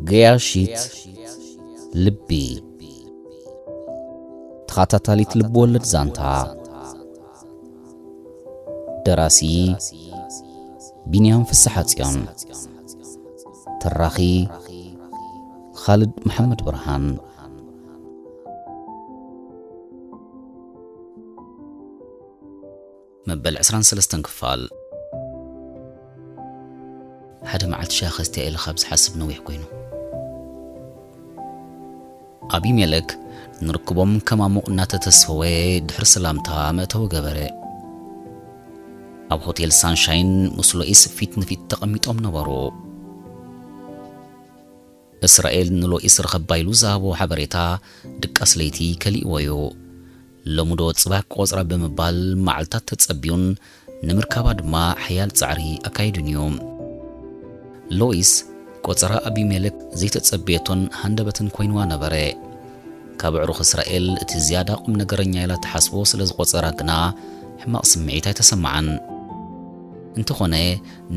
ገያሺት ልቢ። ተኸታታሊት ልብ ወለድ ዛንታ። ደራሲ ቢንያም ፍስሓጽዮን። ተራኺ ኻልድ መሓመድ ብርሃን። መበል ዕስራን ሰለስተን ክፋል። ሓደ መዓልቲ ሻሂ ከስትያ ኢለ ካብ ዝሓስብ ነዊሕ ኮይኑ። ኣቢሜለክ ንርክቦም ከማሙቕ እናተተስፈወ ድሕሪ ሰላምታ መእተዊ ገበረ። ኣብ ሆቴል ሳንሻይን ምስ ሎኢስ ፊት ንፊት ተቐሚጦም ነበሩ። እስራኤል ንሎኢስ ርኸባ ኢሉ ዝሃቦ ሓበሬታ ድቃስ ለይቲ ከሊእዎ እዩ። ሎሚ ዶ ጽባሕ ቆጽራ ብምባል መዓልታት ተጸብዩን ንምርካባ ድማ ሓያል ጻዕሪ ኣካይዱን እዩ። ሎኢስ ቆጸራ ኣቢሜለክ ዘይተጸበየቶን ሃንደበትን ኮይንዋ ነበረ። ካብ ኣዕሩኽ እስራኤል እቲ ዝያዳ ቁም ነገረኛ ኢላ ትሓስቦ ስለ ዝቆጸራ ግና ሕማቕ ስምዒት ኣይተሰምዓን። እንተኾነ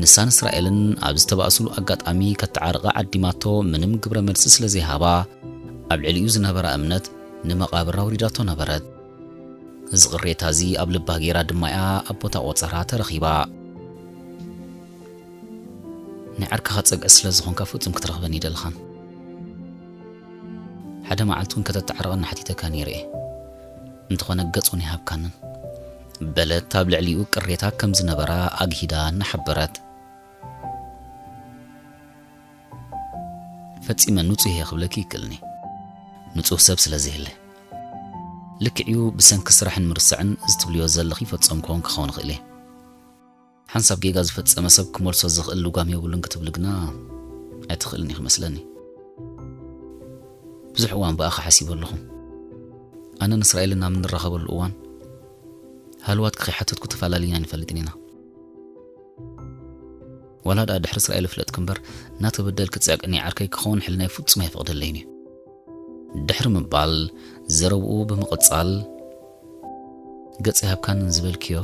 ንሳን እስራኤልን ኣብ ዝተባእሱሉ ኣጋጣሚ ከተዓርቓ ዓዲማቶ ምንም ግብረ መልሲ ስለ ዘይሃባ ኣብ ልዕሊኡ ዝነበራ እምነት ንመቓብር ኣውሪዳቶ ነበረት። እዚ ቅሬታ እዚ ኣብ ልባ ገይራ ድማ እያ ኣብ ቦታ ቆጸራ ተረኺባ። ናይ ዓርክኻ ጸግዒ ስለ ዝኾንካ ፍጹም ክትረኽበኒ ኣይደለኻን። ሓደ መዓልቲ እውን ከተተዓርቐኒ ሓቲተካ ነይረ እየ። እንተኾነ ገጽ እውን ኣይሃብካንን። በለት ኣብ ልዕሊኡ ቅሬታ ከም ዝነበራ ኣግሂዳ እናሓበረት። ፈጺመ ንጹህ እየ ክብለኪ ይክእልኒ። ንጹህ ሰብ ስለ ዘየለ። ልክዕዩ ብሰንኪ ስራሕን ምርሳዕን እዚ ትብልዮ ዘለኺ ይፈጸምክዎን ክኸውን ይኽእል እየ። ሓንሳብ ጌጋ ዝፈጸመ ሰብ ክመልሶ ዝኽእል ልጓም የብሉን ክትብሊ ግና ኣይትኽእልን ኢኺ መስለኒ። ብዙሕ እዋን ብኣኻ ሓሲበ ኣለኹ። ኣነን እስራኤልን ኣብ እንራኸበሉ እዋን ሃልዋትኪ ከይሓተትኩ ተፈላሊና ኣይንፈልጥን ኢና። ዋላ ደኣ ድሕሪ እስራኤል እፍለጥኪ እምበር እናተበደልኪ ትጽዕቅኒ ዓርከይ ክኸውን ሕልናይ ፍጹም ኣይፈቕደለይን እዩ። ድሕሪ ምባል ዘረብኡ ብምቕጻል፣ ገጽ ይሃብካንን ዝበልክዮ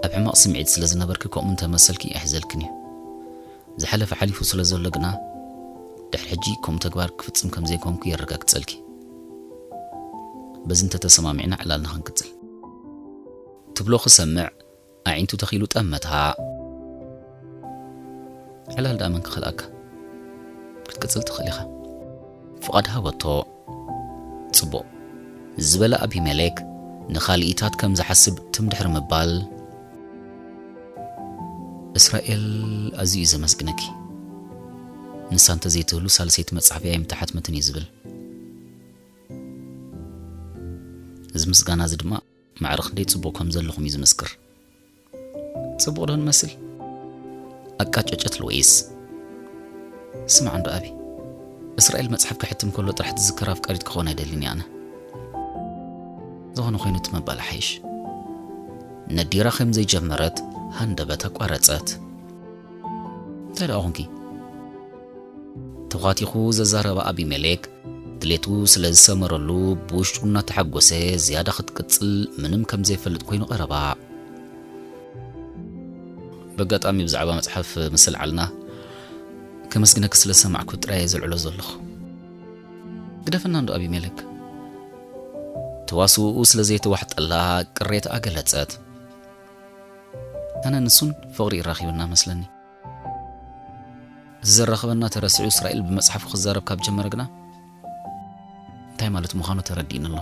ኣብ ሕማቕ ስምዒት ስለ ዝነበርኪ ከምኡ እንተመሰልኪ ኣይሕዘልክን እዩ። ዝሓለፈ ሓሊፉ ስለ ዘሎ ግና ድሕሪ ሕጂ ከምኡ ተግባር ክፍጽም ከም ዘይኮንኩ የረጋግጸልኪ። በዚ እንተተሰማሚዕና ዕላልና ክንቅጽል። ትብሎ ክሰምዕ ኣዒንቱ ተኺሉ ጠመታ። ዕላል ደኣ መን ክኸልኣካ? ክትቅጽል ትኽእል ኢኻ። ፍቓድ ሃበቶ። ጽቡቕ፣ ዝበለ ኣቢሜሌክ ንኻልኢታት ከም ዝሓስብ ትም ድሕሪ ምባል፣ እስራኤል ኣዝዩ እዩ ዘመስግነኪ። ንሳ እንተዘይትህሉ ሳልሰይቲ መጽሓፍያ ኣይምተሓትመትን እዩ ዝብል። እዚ ምስጋና እዚ ድማ ማዕረ ክንደይ ጽቡቕ ከም ዘለኹም እዩ ዝምስክር። ጽቡቕ ዶ ንመስል? ኣቃጨጨት ሉዊስ። ስማዕ እንዶ ኣቢ፣ እስራኤል መጽሓፍ ክሕትም ከሎ ጥራሕ ትዝከር ኣፍቃሪት ክኾን ኣይደልን እየ ኣነ። ዝኾነ ኮይኑ እቲ ምባል ሓይሽ። ነዲራ ከም ዘይጀመረት ሃንደበት ኣቋረጸት። እንታይ ደኣ ኾንኪ? ተዃቲኹ ዘዛረባ ኣቢሜሌክ ድሌቱ ስለ ዝሰመረሉ ብውሽጡ እናተሓጎሰ ዝያዳ ክትቅጽል ምንም ከም ዘይፈልጥ ኮይኑ ቀረባ። በጋጣሚ ብዛዕባ መጽሓፍ ምስ ኣልዓልና ከመስግነኪ ስለ ዝሰማዕኩ ጥራይ እየ ዘልዕሎ ዘለኹ። ግደፈና እንዶ ኣቢሜሌክ። ተዋስኡ ስለ ዘይተዋሕጠላ ቅሬታ ኣገለጸት። ኣነ ንሱን ፍቕሪ ይራኺብና መስለኒ። እዚ ዘራኽበና ተረሲዑ እስራኤል ብመጽሓፉ ክዛረብ ካብ ጀመረ ግና እንታይ ማለት ምዃኑ ተረዲእኒ ኣሎ።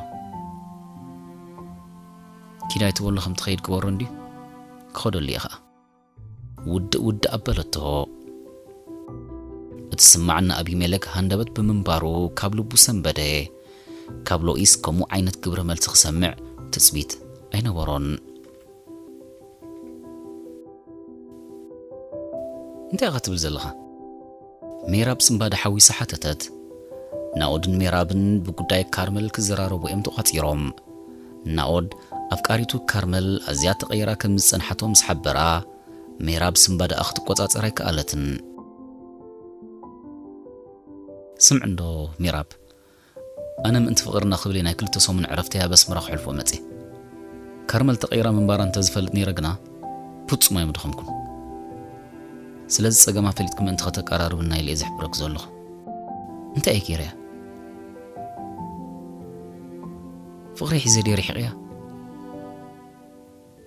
ኪድ ኣይትበሎ ከም ትኸይድ ግበሮ እንድዩ። ክኸደሉ እየ ኸኣ። ውድእ ውድእ ኣበለቶ። እቲ ስማዕና ኣቢሜሌክ ሃንደበት ብምንባሩ ካብ ልቡ ሰንበደ። ካብ ሎኢስ ከምኡ ዓይነት ግብረ መልሲ ክሰምዕ ትጽቢት ኣይነበሮን። እንታይ ኢኻ ትብል ዘለኻ? ሜራብ ስንባደ ሓዊሳ ሓተተት። ናኦድን ሜራብን ብጉዳይ ካርመል ክዘራረቡ እዮም ተቋጺሮም። ናኦድ ኣፍቃሪቱ ካርመል ኣዝያ ተቐይራ ከም ዝጸንሓቶ ምስ ሓበራ፣ ሜራብ ስንባደኣ ክትቆጻጸር ኣይከኣለትን። ስምዕ እንዶ ሜራብ፣ ኣነ ምእንቲ ፍቕርና ክብል ናይ ክልተ ሰሙን ዕረፍተይ ኣብ ኣስመራ ክሕልፎ መጽየ። ካርመል ተቐይራ ምንባራ እንተ ዝፈልጥ ነይረ ግና ፍጹም ኣይምደኸምኩን። ስለዚ ጸገማ ፈሊጥኪ ምእንቲ ከተቀራርብና ኢለ እየ ዝሕብረኪ ዘለኹ። እንታይ እየ ገይረያ? ፍቕሪ ሒዘ ድየ ርሒቐያ?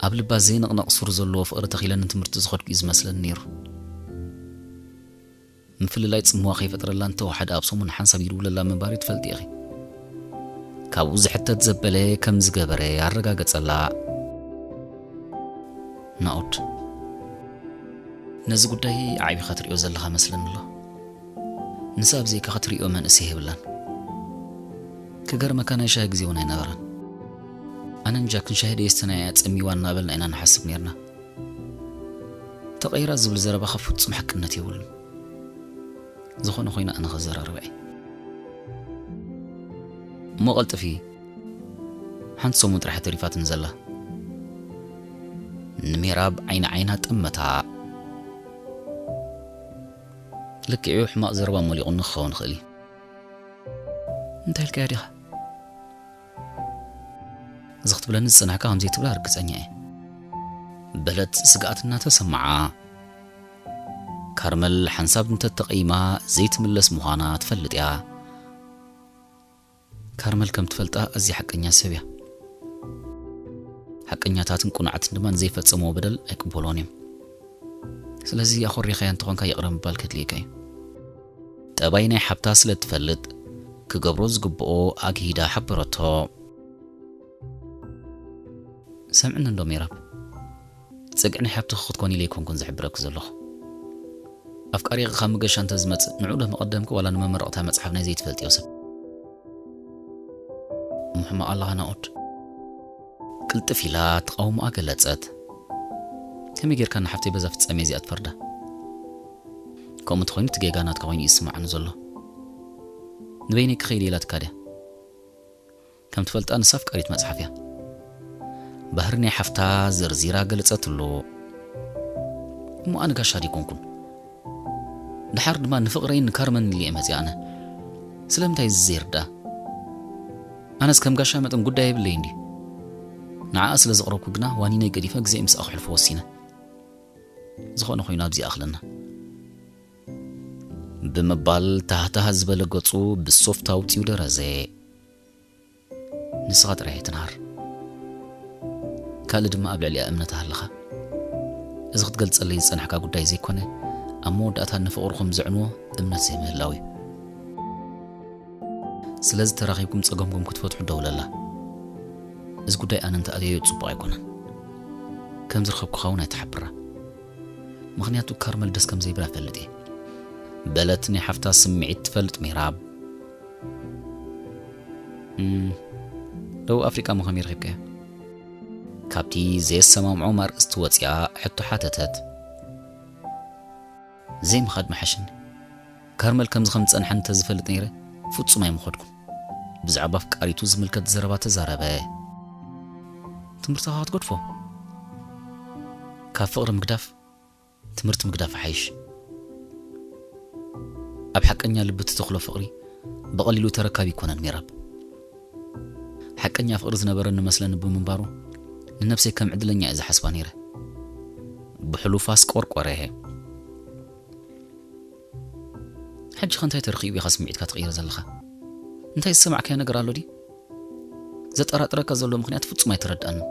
ኣብ ልባ ዘይንቕነቕ ሱር ዘለዎ ፍቕሪ ተኺለ ንትምህርቲ ዝኸድኩ እዩ ዝመስለኒ ነይሩ። ምፍልላይ ጽምዋ ከይፈጥረላ እንተወሓደ ኣብ ሰሙን ሓንሳብ ይድውለላ ምንባሩ ትፈልጢ ኢኺ። ካብኡ ዝሕተት ዘበለ ከም ዝገበረ ኣረጋገጸላ። ናኦድ፣ ነዚ ጉዳይ ዓቢኻ ትሪኦ ዘለኻ መስለኒ ኣሎ። ንሳ ብዘይካ ክትሪኦ መንእሰይ የብላን። ክገርመካ ናይ ሻሂ ግዜ እውን ኣይነበረን። ኣነን ጃክን ሻሂ ደየስተናያ ጸሚዋ እናበልና ኢና ንሓስብ ነይርና። ተቐይራ ዝብል ዘረባኻ ፍጹም ሓቅነት የብሉን። ዝኾነ ኮይኑ ኣነ ክዘራረባ እየ። እሞ ቀልጥፊ፣ ሓንቲ ሰሙን ጥራሕ ተሪፋትኒ ዘላ። ንሜራብ ዓይኒ ዓይና ጠመታ። ልክዑ ሕማቕ ዘረባ ሞሊቑኒ ክኸውን ይኽእል እዩ። እንታይ ኢልካያ ዲኻ? እዚ ክትብለኒ ዝጸናሕካ ከም ዘይትብላ ርግጸኛ እየ። በለት ስግኣት እናተሰምዓ። ካርመል ሓንሳብ እንተተቐይማ ዘይትምለስ ምዃና ትፈልጥ እያ። ካርመል ከም ትፈልጣ ኣዝያ ሓቀኛ ሰብ እያ። ሓቀኛታትን ቅኑዓትን ድማ ንዘይፈጸምዎ በደል ኣይቅበልዎን እዮም። ስለዚ ኣኾሪኻያ እንተኾንካ ይቕረ ምባል ከድልየካ እዩ። ጠባይ ናይ ሓብታ ስለ ትፈልጥ ክገብሮ ዝግብኦ ኣግሂዳ ሓበረቶ። ሰምዕኒ እንዶ ሜራብ፣ ጸግዒ ናይ ሓብትኺ ክትኮኒ ኢለ ኣይኮንኩን ዝሕብረኪ ዘለኹ። ኣፍቃሪኺ ካብ መገሻ እንተ ዝመጽእ ንዑ ዶ መቐደምኪ ዋላ ንመመረቕታ መጽሓፍ ናይ ዘይትፈልጥዮ ሰብ? እሞ ሕማቕ ኣለኻ ናኦድ። ቅልጥፍ ኢላ ተቓውሞኣ ገለጸት። ከመይ ጌርካ ንሓፍተይ በዛ ፍጻሜ እዚኣ ትፈርዳ? ከምኡ እንተኾይኑ እቲ ጌጋ ናትካ ኮይኑ እዩ ዝስምዓኒ ዘሎ። ንበይነይ ክኸይድ ኢላትካ ድያ? ከም ትፈልጣ ንሳ ኣፍቃሪት መጽሓፍ እያ። ባህሪ ናይ ሓፍታ ዘርዚራ ገለጸትሉ። እሞ ኣነ ጋሻ ዲኮንኩን? ደሓር ድማ ንፍቕረይን ንካርመን ኢለ እየ መጺኣ ኣነ። ስለምንታይ እዚ ዘይርዳእ? ኣነስ ከም ጋሻ መጠን ጉዳይ የብለይን ድዩ? ንዓኣ ስለ ዘቕረብኩ ግና ዋኒነይ ገዲፈ ግዜይ ምስኣ ከሕልፎ ወሲነ። ዝኾነ ኮይኑ ኣብዚ ይኣኽለና። ብምባል ታህታህ ዝበለ ገጹ ብሶፍት ኣውጺኡ ደረዘ። ንስኻ ጥራይ ኣይትንሃር። ካልእ ድማ ኣብ ልዕሊኣ እምነት ኣለኻ። እዚ ክትገልጸለይ ዝጸናሕካ ጉዳይ ዘይኮነ፣ ኣብ መወዳእታ ንፍቕርኹም ዘዕንዎ እምነት ዘይምህላው እዩ። ስለዚ ተራኺብኩም ጸገምኩም ክትፈትሑ ደውለላ። እዚ ጉዳይ ኣነ እንተኣልየዮ ጽቡቕ ኣይኮነን። ከም ዝረኸብኩኻ እውን ኣይትሓብራ። ምኽንያቱ ካርመል ደስ ከም ዘይብላ እፈልጥ እየ። በለት ናይ ሓፍታ ስምዒት ትፈልጥ ሜራብ። እም፣ ደቡብ ኣፍሪቃ እሞ ከመይ ረኺብካያ? ካብቲ ዘየሰማምዖ ኣርእስቲ ወጺኣ ሕቶ ሓተተት። ዘይምኻድ ምሓሸኒ። ካርመል ከምዚ ከም ዝጸንሓኒ እንተዝፈልጥ ነይረ፣ ፍጹም ኣይምኸድኩን። ብዛዕባ ኣፍቃሪቱ ዝምልከት ዘረባ ተዛረበ። ትምህርትኻ ክትገድፎ? ካብ ፍቕሪ ምግዳፍ ትምህርቲ ምግዳፍ ይሓይሽ። ኣብ ሓቀኛ ልቢ ትተኽሎ ፍቕሪ ብቐሊሉ ተረካቢ ኣይኮነን ሜራብ። ሓቀኛ ፍቕሪ ዝነበረኒ መስለኒ ብምንባሩ ንነብሰይ ከም ዕድለኛ እየ ዝሓስባ ነይረ። ብሕሉፋ ኣስቆርቆረ። ሕጂ ከ እንታይ ተረኺቡ ኢኻ ስምዒትካ ትቕይር ዘለኻ? እንታይ ዝሰማዕካዮ ነገር ኣሎ ድዩ? ዘጠራጥረካ ዘሎ ምኽንያት ፍጹም ኣይተረድኣንን።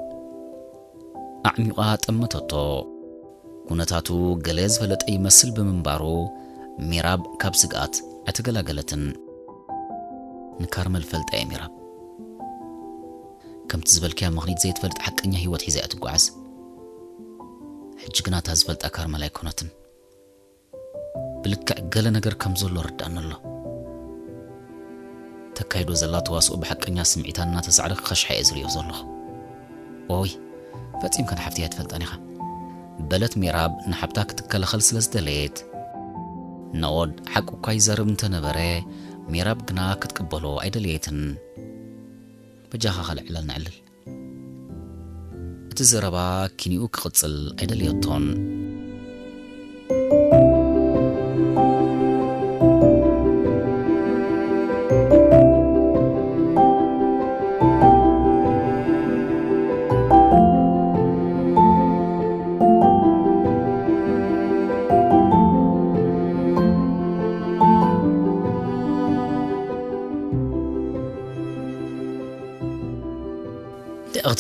ኣዕሚቓ ጠመተቶ። ኩነታቱ ገለ ዝፈለጠ ይመስል ብምንባሩ ሜራብ ካብ ስግኣት ኣይተገላገለትን። ንካርመል ፈልጣ እየ ሜራብ። ከምቲ ዝበልክያ ምኽኒት ዘይትፈልጥ ሓቀኛ ህይወት ሒዛ እያ ትጓዓዝ። ሕጂ ግና እታ ዝፈልጣ ካርመል ኣይኮነትን። ብልክዕ ገለ ነገር ከም ዘሎ ርዳእኒ ኣሎ። ተካይዶ ዘላ ተዋስኦ ብሓቀኛ ስምዒታ እናተሳዕረ ክኸሽሓ እየ ዝርእዮ ዘለኹ። ኦይ፣ ፈጺምካ ንሓፍተይ ኣይትፈልጣን ኢኻ። በለት ሜራብ ንሓብታ ክትከላኸል ስለ ዝደለየት። ነኦድ ሓቁ እኳ ይዛረብ እንተነበረ፣ ሜራብ ግና ክትቅበሎ ኣይደለየትን። በጃኻ ካልእ ዕላል ነዕልል። እቲ ዘረባ ኪንኡ ክቕጽል ኣይደልየቶን።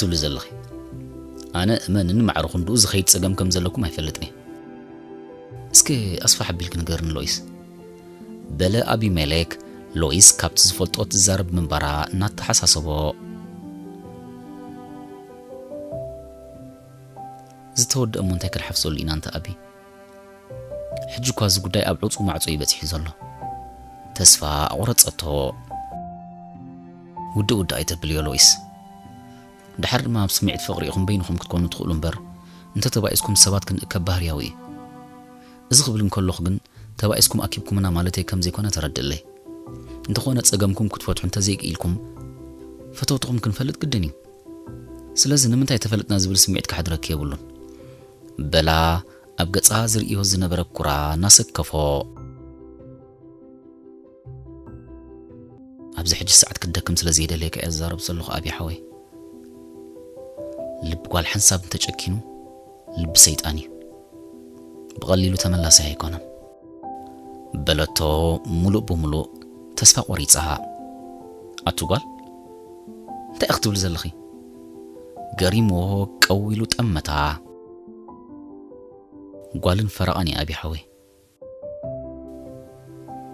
ትብሊ ዘለኺ? ኣነ እመንን ማዕረ ክንድኡ ዝኸይድ ጸገም ከም ዘለኩም ኣይፈልጥን እየ። እስከ ኣስፋሕ ኣቢልኪ ንገርኒ ሎይስ። በለ ኣቢሜሌክ፣ ሎይስ ካብቲ ዝፈልጦ ትዛረብ ምንባራ እናተሓሳሰቦ። ዝተወደእ እሞ እንታይ ክንሓፍሰሉ ኢና እንተ ኣቢ? ሕጂ እኳ እዚ ጉዳይ ኣብ ዕጹው ማዕጾ እዩ በጺሑ ዘሎ። ተስፋ ኣቑረጸቶ። ውድእ ውድእ ኣይተብልዮ ሎይስ። ድሓር ድማ ኣብ ስምዒት ፍቕሪ ኢኹም በይንኹም ክትኮኑ ትኽእሉ እምበር፣ እንተ ተባኢስኩም ሰባት ክንእከብ ባህርያዊ እዩ። እዚ ክብል እንከለኹ ግን፣ ተባኢስኩም ኣኪብኩምና ማለተይ ከም ዘይኮነ ተረድእለይ። እንተኾነ ጸገምኩም ክትፈትሑ እንተዘይክኢልኩም፣ ፈተውትኹም ክንፈልጥ ግድን እዩ። ስለዚ ንምንታይ ተፈለጥና ዝብል ስምዒት ክሓድረኪ የብሉን። በላ ኣብ ገጻ ዝርእዮ ዝነበረ ኩራ እናሰከፎ። ኣብዚ ሕጂ ሰዓት ክትደክም ስለ ዘይደለየካ እየ ዝዛረብ ዘለኹ፣ ኣብይ ሓወይ። ልቢ ጓል ሓንሳብ እንተጨኪኑ፣ ልቢ ሰይጣን እዩ። ብቐሊሉ ተመላሳይ ኣይኮነን። በለቶ፣ ሙሉእ ብሙሉእ ተስፋ ቆሪጻ። ኣቱ ጓል፣ እንታይ ኢኺ ትብሊ ዘለኺ? ገሪምዎ ቀው ኢሉ ጠመታ። ጓልን ፈረቓን እያ፣ ኣብይ ሓወይ።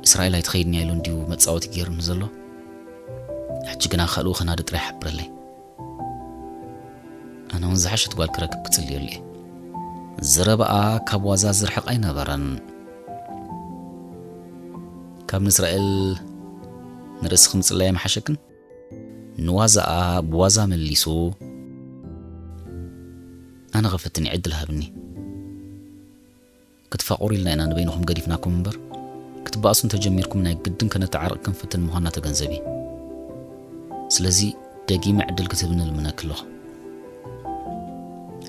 እስራኤል ኣይትኸይድን እያ ኢሉ እንድዩ መጻወቲ ገይሩኒ ዘሎ። ሕጂ ግና ካልኡ ከናዲ ጥራይ ሓብረለይ። ኣነ እውን ዝሓሸት ጓል ክረክብ ክጽልየሉ እየ። ዘረባኣ ካብ ዋዛ ዝርሕቕ ኣይነበረን። ካብ ንእስራኤል ንርእስኺ ምጽላይ ኣይምሓሸክን? ንዋዛኣ ብዋዛ መሊሱ፣ ኣነ ክፍትን እዩ፣ ዕድል ሃብኒ። ክትፋቐሩ ኢልና ኢና ንበይንኹም ገዲፍናኩም እምበር፣ ክትበኣሱ እንተጀሚርኩም ናይ ግድን ከነተዓርቕ ክንፍትን ምዃንና ተገንዘቢ። ስለዚ ደጊመ ዕድል ክትህብኒ እልምነኪ ኣለኹ።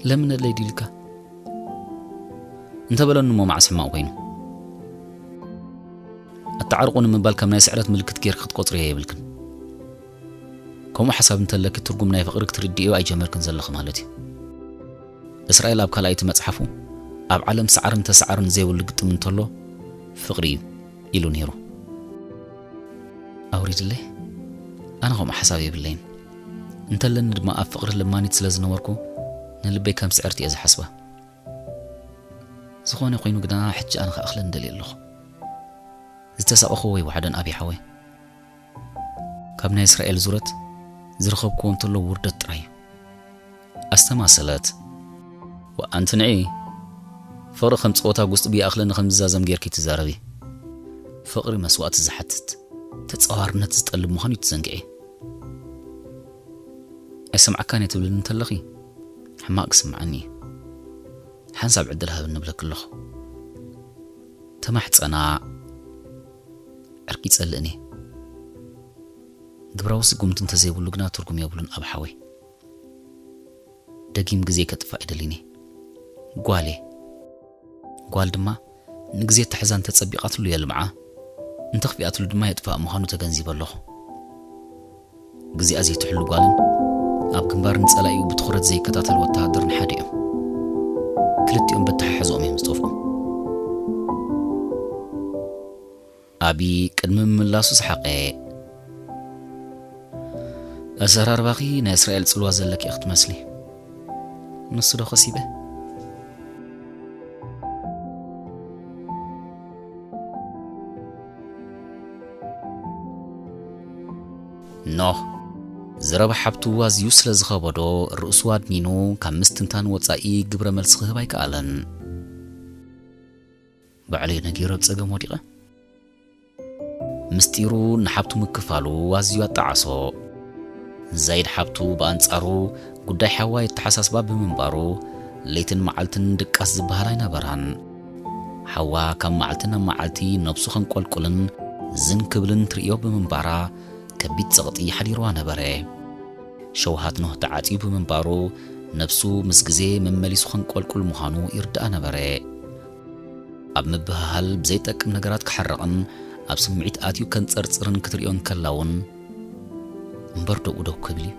ለምነለይ ድዩ ኢልካ? እንተበለኒ እሞ መዓስ ሕማቕ ኮይኑ? ኣተዓርቑ ንምባል ከም ናይ ስዕረት ምልክት ጌርኪ ክትቆጽርዮ የብልክን። ከምኡ ሓሳብ እንተለኪ ትርጉም ናይ ፍቕሪ ክትርድእዮ ኣይጀመርክን ዘለኺ ማለት እዩ። እስራኤል ኣብ ካልኣይቲ መጽሓፉ፣ ኣብ ዓለም ሰዓርን ተሰዓርን ዘይብሉ ግጥም እንተሎ ፍቕሪ እዩ ኢሉ ነይሩ። ኣውሪድለይ፣ ኣነ ከምኡ ሓሳብ የብለይን። እንተለኒ ድማ ኣብ ፍቕሪ ለማኒት ስለ ዝነበርኩ ንልበይ ከም ስዕርቲ እየ ዝሓስባ። ዝኾነ ኮይኑ ግና ሕጂ ኣነ ክኣኽለን ደልየ ኣለኹ። ዝተሳቐኹዎ ይወሓደን ኣብይ ሓወይ። ካብ ናይ እስራኤል ዙረት ዝረኸብክዎ እንተሎ ውርደት ጥራይ እዩ። ኣስተማሰለት። ወኣንቲ ንዒ፣ ፍቕሪ ከም ጸወታ ጉስጢ ብይኣኽለኒ ከም ዝዛዘም ጌርኪ ትዛረቢ። ፍቕሪ መስዋእቲ ዝሓትት፣ ተጻዋርነት ዝጠልብ ምዃኑ ይትዘንግዒ። ኣይሰምዓካን እየ ትብልኒ እንተለኺ፣ ሕማቕ ክስምዓኒ እዩ። ሓንሳብ ዕድል ሃብኒ እብለኪ ኣለኹ። ተማሕጸና፣ ዕርቂ ይጸልእኒ። ግብራዊ ስጉምቲ እንተዘይብሉ ግና ትርጉም የብሉን ኣብ ሓወይ። ደጊም ግዜ ከጥፍእ ኣይደልን እየ። ጓል እየ። ጓል ድማ ንግዜ ኣታሕዛ እንተጸቢቓትሉ የልምዓ፣ እንተኽፊኣትሉ ድማ የጥፍኣ ምዃኑ ተገንዚበ ኣለኹ። ግዜኣ ዘይትሕሉ ጓልን ኣብ ግንባር ንጸላኢኡ ብትኹረት ዘይከታተል ወተሃደርን ሓደ እዮም። ክልቲኦም በተሓሕዝኦም እዮም ዝጠፍኡ። ኣቢ ቅድሚ ምምላሱ ሰሓቐ። ኣዘራርባኺ ናይ እስራኤል ጽልዋ ዘለኪ ኢኺ ትመስሊ። ንሱ ዶ ከሲበ? ኖህ፣ ዘረባ ሓብቱ ኣዝዩ ስለ ዝኸበዶ፣ ርእሱ ኣድኒኑ ካብ ምስትንታን ወጻኢ ግብረ መልሲ ክህብ ኣይከኣለን። ባዕለይ ነጊረ ኣብ ጸገም ወዲቐ። ምስጢሩ ንሓብቱ ምክፋሉ ኣዝዩ ኣጣዓሶ። ዛይድ ሓብቱ ብኣንጻሩ ጉዳይ ሓዋ የተሓሳስባ ብምንባሩ፣ ለይትን መዓልትን ድቃስ ዝበሃል ኣይነበራን። ሓዋ ካብ መዓልቲ ናብ መዓልቲ ነብሱ ከንቆልቁልን ዝን ክብልን ትርእዮ ብምንባራ፣ ከቢድ ጸቕጢ ሓዲርዋ ነበረ። ሸውሃት ኖህ ተዓጽዩ ብምንባሩ፣ ነብሱ ምስ ግዜ መመሊሱ ከንቆልቁል ምዃኑ ይርድኣ ነበረ። ኣብ ምብህሃል ብዘይጠቅም ነገራት ክሓርቕን ኣብ ስምዒት ኣትዩ ከንጸርጽርን ክትርእዮ እንከላ እውን፣ እምበር ደኡ ደው ክብል እዩ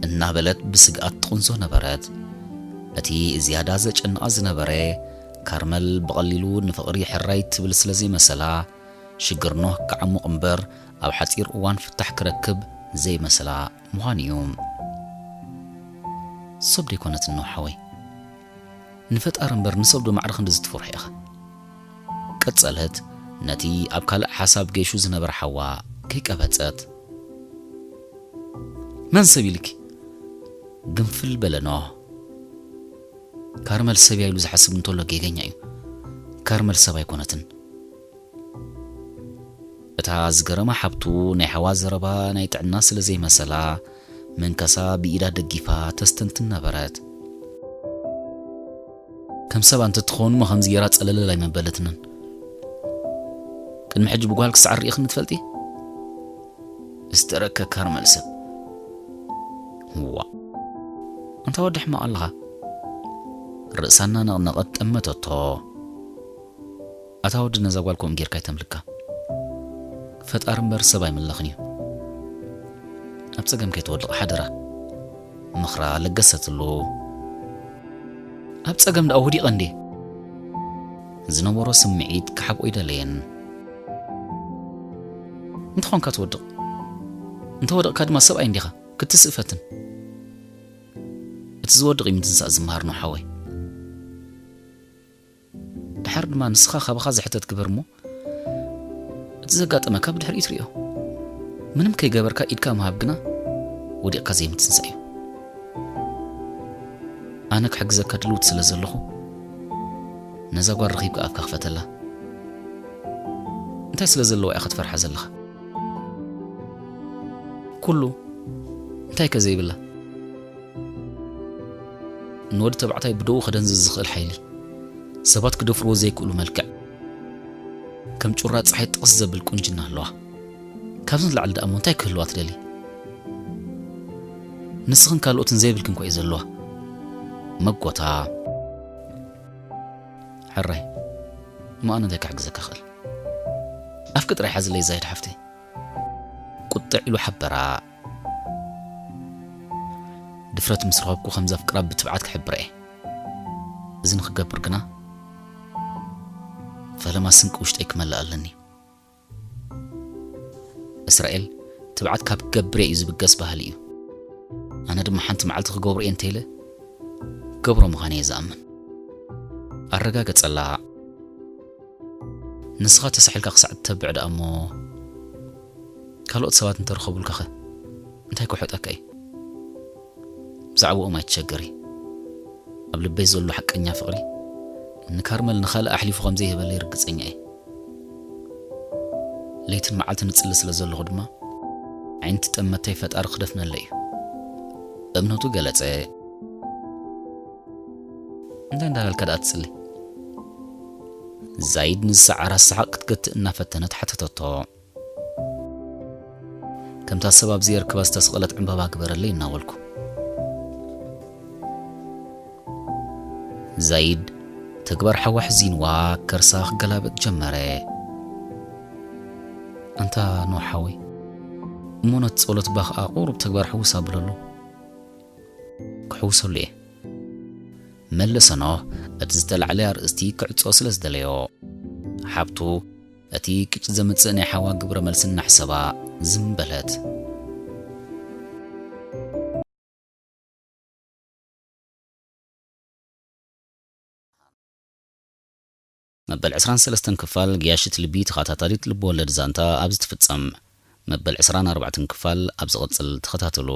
እናበለት ብስግኣት ትቕንዞ ነበረት። እቲ ዝያዳ ዘጨንቓ ዝነበረ፣ ካርመል ብቐሊሉ ንፍቕሪ ሕራይ ትብል ስለ ዘይመሰላ፣ ሽግር ኖህ ክዓሙቕ እምበር ኣብ ሓጺር እዋን ፍታሕ ክረክብ ዘይመሰላ ምዃኑ እዩ። ሰብ ደይኮነትን ነው ሓወይ። ንፈጣሪ እምበር ንሰብ ዶ ማዕረ ክንድዚ ትፈርሖ ኢኻ? ቀጸለት ነቲ ኣብ ካልእ ሓሳብ ገይሹ ዝነበረ ሓዋ ከይቀበጸት። መን ሰብ ኢልኪ? ግንፍል በለ ኖህ። ካርመል ሰብ እያ ኢሉ ዝሓስብ እንተሎ ጌገኛ እዩ። ካርመል ሰብ ኣይኮነትን። እታ ዝገረማ ሓብቱ ናይ ሓዋ ዘረባ ናይ ጥዕና ስለ ዘይመሰላ፣ መንከሳ ብኢዳ ደጊፋ ተስተንትን ነበረት። ከም ሰብ እንተትኸውን እሞ ከምዚ ጌራ ጸለለል ኣይመበለትንን። ቅድሚ ሕጂ ብጓል ክስዓር ርኢኽኒ ትፈልጢ? ዝተረከ ካርመል ሰብ። ዋ፣ ኣንታ ወዲ ሕማቕ ኣለኻ። ርእሳ እናነቕነቐት ጠመተቶ። ኣታ ወዲ ነዛ ጓል ከምኡ ጌርካ ኣይተምልካ። ፈጣሪ እምበር ሰብ ኣይምለኽን እዩ። ኣብ ጸገም ከይትወድቕ ሓደራ። ምኽራ ለገሰትሉ። ኣብ ጸገም ደኣ ወዲቐ እንዴ? ዝነበሮ ስምዒት ክሓብኦ ኣይደለየን። እንተኾንካ ትወድቕ። እንተወደቕካ ድማ ሰብኣይ እንዲኻ፣ ክትስእ ፈትን። እቲ ዝወድቕ እዩ ምትንሳእ ዝመሃር ነው ሓወይ። ድሓር ድማ ንስኻ ካባኻ ዝሕተት ግበር እሞ፣ እቲ ዘጋጠመካ ብድሕሪኡ ትርእዮ። ምንም ከይገበርካ ኢድካ ምሃብ ግና ወዲቕካ ዘይምትንሳእ እዩ። ኣነ ክሕግዘካ ድልውቲ ስለ ዘለኹ፣ ነዛ ጓል ረኺብካ ኣፍካ ክፈተላ። እንታይ ስለ ዘለዋ ኢኻ ትፈርሓ ዘለኻ? ኩሉ እንታይ ከ ዘይብላ? ንወዲ ተባዕታይ ብደኡ ከደንዝዝ ዝኽእል ሓይሊ፣ ሰባት ክደፍርዎ ዘይክእሉ መልክዕ፣ ከም ጩራ ጸሓይ ጥቕስ ዘብል ቁንጅና ኣለዋ። ካብዚ ንላዕሊ ደኣ እሞ እንታይ ክህልዋ ትደሊ? ንስኽን ካልኦትን ዘይብልክን እኮ እዩ ዘለዋ። መጎታ። ሕራይ፣ እሞ ኣነ እንታይ ክሕግዘካ ክእል? ኣፍኪ ጥራይ ሓዝለይ ዛይድ ሓፍተይ። ቁጥዕ ኢሉ ሓበራ። ድፍረት ምስ ረኸብኩ ከም ዘፍቅራ ብትብዓት ክሕብራ እየ። እዚ ንክገብር ግና ፈለማ ስንቂ ውሽጠይ ክመልእ ኣለኒ። እስራኤል፣ ትብዓት ካብ ክገብር እየ እዩ ዝብገስ ባህሊ እዩ። ኣነ ድማ ሓንቲ መዓልቲ ክገብሮ እየ እንተኢለ፣ ክገብሮ ምዃነ እየ ዝኣምን። ኣረጋገጸላ። ንስኻ ተሳሒልካ ክሳዕ እትተብዕ ደኣ እሞ፣ ካልኦት ሰባት እንተረኸቡልካኸ እንታይ ክውሕጠካ እዩ? ብዛዕባኦም ኣይትሸገሪ። ኣብ ልበይ ዘሎ ሓቀኛ ፍቕሪ ንካርመል ንኻልእ ኣሕሊፉ ከም ዘይህበለይ ርግጸኛ እየ። ለይትን መዓልትን እጽሊ ስለ ዘለኹ ድማ፣ ዓይንቲ ጠመተይ ፈጣሪ ክደፍነለይ እዩ። እምነቱ ገለጸ። እንታይ እንዳበልካ ደኣ ትጽሊ? ዛይድ ንዝሰዓራ ሰሓቕ ክትገትእ እናፈተነት ሓተተቶ። ከምታ ሰብ ኣብ ዘየርክባ ዝተሰቕለት ዕምባባ ግበረለይ እናበልኩ። ዛይድ ተግባር ሓዋ ሕዚንዋ ከርሳ ክገላበጥ ጀመረ። ኣንታ ኖህ ሓወይ፣ እሞ ነቲ ጸሎት እባ ኸኣ ቁሩብ ተግባር ሕውስ ኣብለሉ። ክሕውሰሉ እየ። መለሰ ኖህ እቲ ዝተላዕለ ኣርእስቲ ክዕጾ ስለ ዝደለዮ። ሓብቱ እቲ ቅጭ ዘምጽእ ናይ ሓዋ ግብረ መልሲ እናሕሰባ ዝም በለት። መበል ዕስራን ሰለስተን ክፋል ገያሺት ልቢ ተኸታታሊት ልብወለድ ዛንታ ኣብዚ ትፍጸም። መበል ዕስራን ኣርባዕተን ክፋል ኣብ ዝቕጽል ተኸታተሉ።